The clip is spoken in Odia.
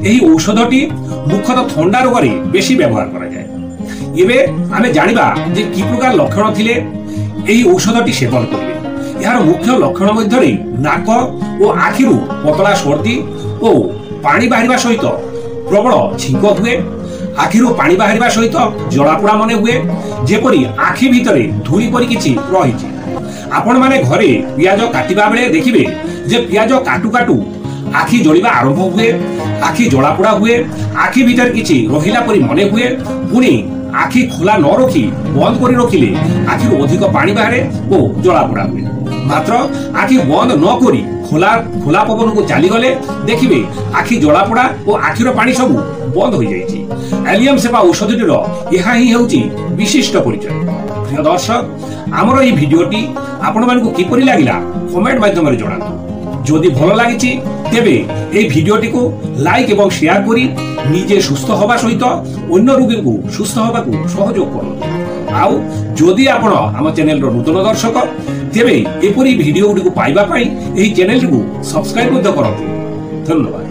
ଏହି ଔଷଧଟି ମୁଖ୍ୟତଃ ଥଣ୍ଡା ରୋଗରେ ବେଶୀ ବ୍ୟବହାର କରାଯାଏ। ଏବେ ଆମେ ଜାଣିବା ଯେ କି ପ୍ରକାର ଲକ୍ଷଣ ଥିଲେ ଏହି ଔଷଧଟି ସେବନ କରିବେ। ଏହାର ମୁଖ୍ୟ ଲକ୍ଷଣ ମଧ୍ୟରେ ନାକ ଓ ଆଖିରୁ ପତଳା ସର୍ଦ୍ଦି ଓ ପାଣି ବାହାରିବା ସହିତ ପ୍ରବଳ ଛିଙ୍କ ହୁଏ। ଆଖିରୁ ପାଣି ବାହାରିବା ସହିତ ଜଳାପୋଡ଼ା ମନେ ହୁଏ, ଯେପରି ଆଖି ଭିତରେ ଧୂଳି ପରି କିଛି ରହିଛି। ଆପଣମାନେ ଘରେ ପିଆଜ କାଟିବା ବେଳେ ଦେଖିବେ ଯେ ପିଆଜ କାଟୁ କାଟୁ ଆଖି ଜଳିବା ଆରମ୍ଭ ହୁଏ, ଆଖି ଜଳାପୋଡ଼ା ହୁଏ, ଆଖି ଭିତରେ କିଛି ରହିଲା ପରି ମନେ ହୁଏ। ପୁଣି ଆଖି ଖୋଲା ନ ରଖି ବନ୍ଦ କରି ରଖିଲେ ଆଖିରୁ ଅଧିକ ପାଣି ବାହାରେ ଓ ଜଳାପୋଡ଼ା ହୁଏ। ମାତ୍ର ଆଖି ବନ୍ଦ ନ କରି ଖୋଲା ଖୋଲା ପବନକୁ ଚାଲିଗଲେ ଦେଖିବେ ଆଖି ଜଳାପୋଡ଼ା ଓ ଆଖିର ପାଣି ସବୁ ବନ୍ଦ ହୋଇଯାଇଛି। ଆଲିୟମ ସେପା ଔଷଧଟିର ଏହା ହିଁ ହେଉଛି ବିଶିଷ୍ଟ ପରିଚୟ। ପ୍ରିୟ ଦର୍ଶକ, ଆମର ଏହି ଭିଡିଓଟି ଆପଣମାନଙ୍କୁ କିପରି ଲାଗିଲା କମେଣ୍ଟ ମାଧ୍ୟମରେ ଜଣାନ୍ତୁ। ଯଦି ଭଲ ଲାଗିଛି ତେବେ ଏହି ଭିଡିଓଟିକୁ ଲାଇକ୍ ଏବଂ ସେୟାର କରି ନିଜେ ସୁସ୍ଥ ହେବା ସହିତ ଅନ୍ୟ ରୋଗୀଙ୍କୁ ସୁସ୍ଥ ହେବାକୁ ସହଯୋଗ କରନ୍ତୁ। ଆଉ ଯଦି ଆପଣ ଆମ ଚ୍ୟାନେଲର ନୂତନ ଦର୍ଶକ, ତେବେ ଏପରି ଭିଡିଓ ଗୁଡ଼ିକୁ ପାଇବା ପାଇଁ ଏହି ଚ୍ୟାନେଲଟିକୁ ସବସ୍କ୍ରାଇବ ମଧ୍ୟ କରନ୍ତୁ। ଧନ୍ୟବାଦ।